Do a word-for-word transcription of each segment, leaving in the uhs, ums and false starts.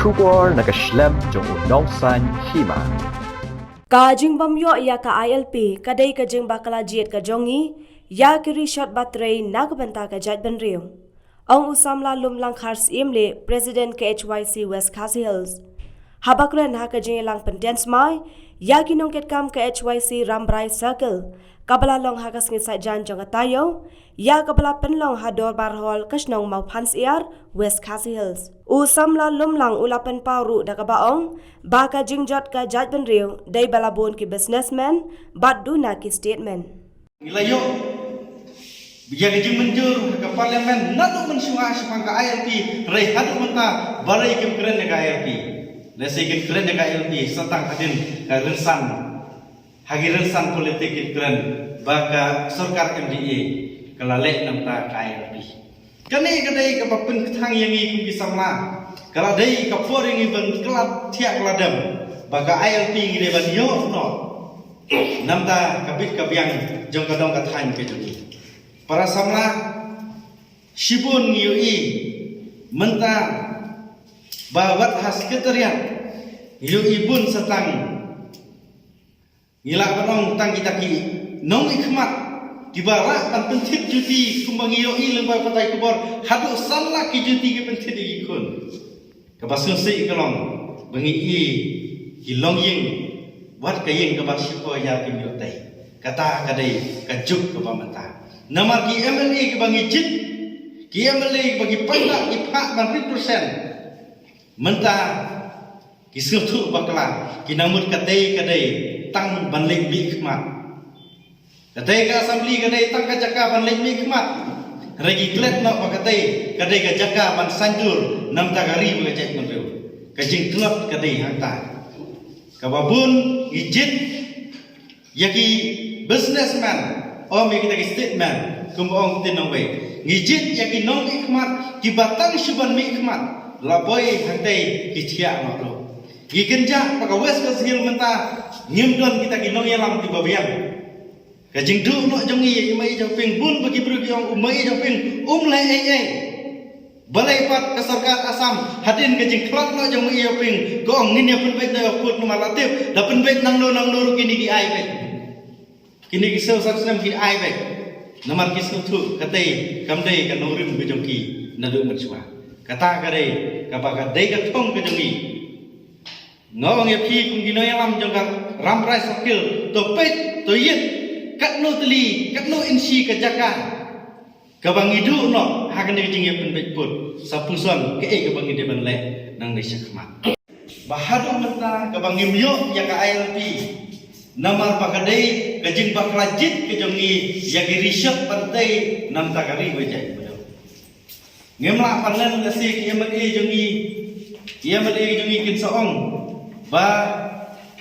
Khubor na ka shlem jong u Nongsaiñ Hima. Ka jingbym ïoh ïa ka I L P ka dei ka jingbakla jied ka jong ngi ïa ki rishot ba trei na ka bynta ka jaitbynriew, ong u samla Lumlang Kharsyiem President ka H Y C West Khasi Hills. Haba kren ha ka jingïalang pyntian smai ïa ki nongkitkam ka H Y C Rambrai Circle, kaba la long ha ka sngi Saitjaiñ jong ka taïew, ïa kaba la pynlong ha Dorbar Hall ka shnong Mawphansiar, West Khasi Hills, u samla Lumlang u la pynpaw ruh da kaba ong ba ka jingjot ka jaitbynriew dei ba la bun ki businessmen bad duna ki statesmen. Ngi la ïoh ïa ka jingmynjur ka parliament naduh mynshuwa shaphang ka I L P, hynrei haduh mynta balei kim kren ïa ka I L P. Lehse kin kren ïa ka I L P sa tang hadien ka rynsan, ha ki rynsan politik kin kren ba ka sorkar M D A ka la leh na ka bynta ka I L P. Kane ka dei kaba pynkthang ïa ngi kum ki samla. Ka la dei ka por ïa ngi ban khlad thiah khlad dem ba ka I L P ngi dei ban ïoh noh na ka bynta ka bit ka biang jong ka dong ka thaiñ ka jong ngi. Para samla, shibun ngi ïohi mynta ba wat ha secretariat ngi ïohi bun sa tang. Ngi lah ban ong tang kita ki nongmihkhmat kiba lah ban pynthit juti kumba ngi ïohi lyngba pathai khubor, haduh san lak ki juti ki pynthit ïa ki khun. Kaba sngewsih ka long ba ngi i ki longïing, wat ka ïing kaba shiphew hajar kim ïoh tei. Kata ka dei ka juk kaba mynta. Namar ki M L A kiba ngi jied, ki M L A kiba ngi paidbah ki phah ban represent, mynta ki sngewthuh bakla, ki nang mut ka dei ka dei tang ban leit mihkhmat. Ka dei ka assembly ka dei tang ka jaka ban leit mihkhmat. Hynrei ki klet noh ba ka dei ka dei ka jaka ban saiñdur na ka bynta ka ri bad ka jaitbynriew. Ka jingtlot ka dei hangta. Kaba bun ngi jied ïa ki businessman, ym ïa kita ki statesman, kumba ong ktien nongwei. Ngi jied ïa ki nongmihkhmat kiba tang shu ban mihkhmat, la poi hangtei ki thiah noh ruh. Ngi kynjah ba ka West Khasi Hills mynta ngim don kita ki nongïalam kiba biang. Ka jingduh noh jong ngi ïa i Maiei Joping, bun ba ki briew ki ong u Maiei Joping um leh ei ei. Balei pat ka sorkar Assam hadien ka jingkhlad noh jong i Maiei Joping ka ong ngin ïa pynbeit noh ïa u pud, namar la tip da pynbeit nangno nangno ruh kine ki ai beit. Kine ki siew san snem ki ai beit. Namar ki sngewthuh katei kam dei ka nongrim ka jong ki naduh mynshuwa. Kata ka dei kaba ka dei ka thong ka jong ngi. Nga ong ïa phi kum ki nongïalam jong ka Rambrai Circle, to peit, to ïit katno tylli, katno inshi ka jaka kaba ngi duh noh ha kane ka jingïapynbeit pud, sa puson kaei kaba ngi dei ban leh nangne shakhmat. Ba haduh mynta kaba ngim ïoh ïa ka I L P, namar ba ka dei ka jingbakla jied ka jong ngi ïa ki rishot ban tei na ka bynta ka ri bad ka jaitbynriew. Ngim lah ban len lehse ki M L A jong ngi, ki M L A jong ngi kin sa ong ba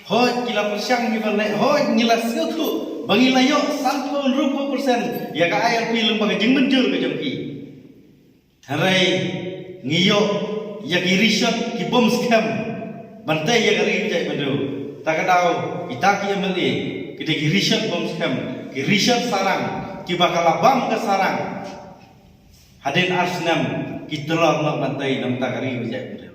hooid ki la pyrshang ki ban leh, hooid ngi la sngewthuh ba ngi la ïoh sanphew hynriewphew percent ïa ka I L P lyngba ka jingmynjur ka jong ki. Hynrei ngi ïoh ïa ki rishot ki bym skhem ban tei ïa ka ri bad ka jaitbynriew. Ta ka daw kita ki M L A ki dei ki rishot bym skhem, ki rishot sarang kiba ka la bam ka sarang. Hadien ar snem ki tlot noh ban tei na ka bynta ka ri bad ka jaitbynriew.